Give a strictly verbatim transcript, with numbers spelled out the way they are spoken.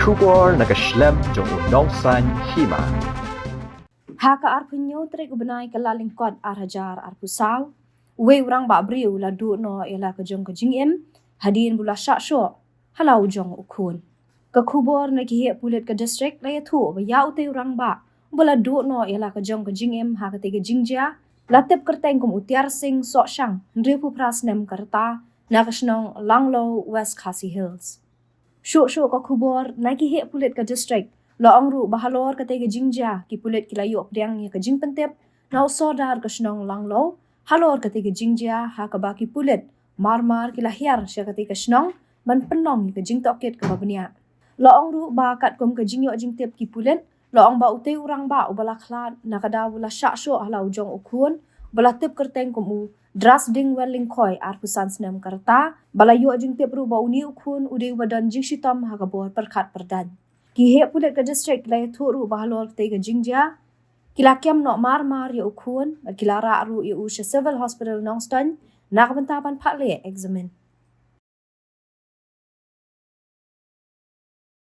Khubor na ka shlem jong u nongsan hima. Ha ka arphew hynñiew tarik u bnai Kyllalyngkot ar hajar arphew saw, uwei u rangbah briew u la duh noh ïa la ka jong ka jingim hadien ba u la shah shoh ha la u jong u khun. Ka khubor na ki heh pulit ka district la ïathuh ba ïa utei u rangbah ba la duh noh ïa la ka jong ka jingim ha katei ka jingjia la tip kyrteng kum u Tiar Singh Sohshang, hynriewphew phra snem ka rta, na ka shnong Langlo, West Khasi Hills. Shuh shuh ka khubor na ki heh pulit ka district la ong ruh ba halor katei ka jingjia ki pulit ki la ïoh pdiang ïa ka jingpyntip na u sordar ka shnong Langlo halor katei ka jingjia, ha kaba ki pulit mar mar ki la hiar sha katei ka shnong ban pynlong ïa ka jingtohkit kaba bniah. La ong ruh ba katkum ka jingïoh jingtip ki pulit, la ong ba utei u rangbah uba la khlad na ka daw ba u la shah shoh ha la u jong u khun ba la tip kyrteng kum u Drasding Wellyngkhoi, arphew san snem ka rta, ba la ïoh jingtip ruh ba une u khun u dei uba don jingshitom ha ka bor pyrkhat pyrdaiñ. Ki heh pulit ka district ki la ïathuh ruh ba halor katei ka jingjia ki la kem noh mar mar ïa u khun bad ki la rah ruh ïa u sha Civil Hospital Nongstoiñ na ka bynta ban phah leh examine.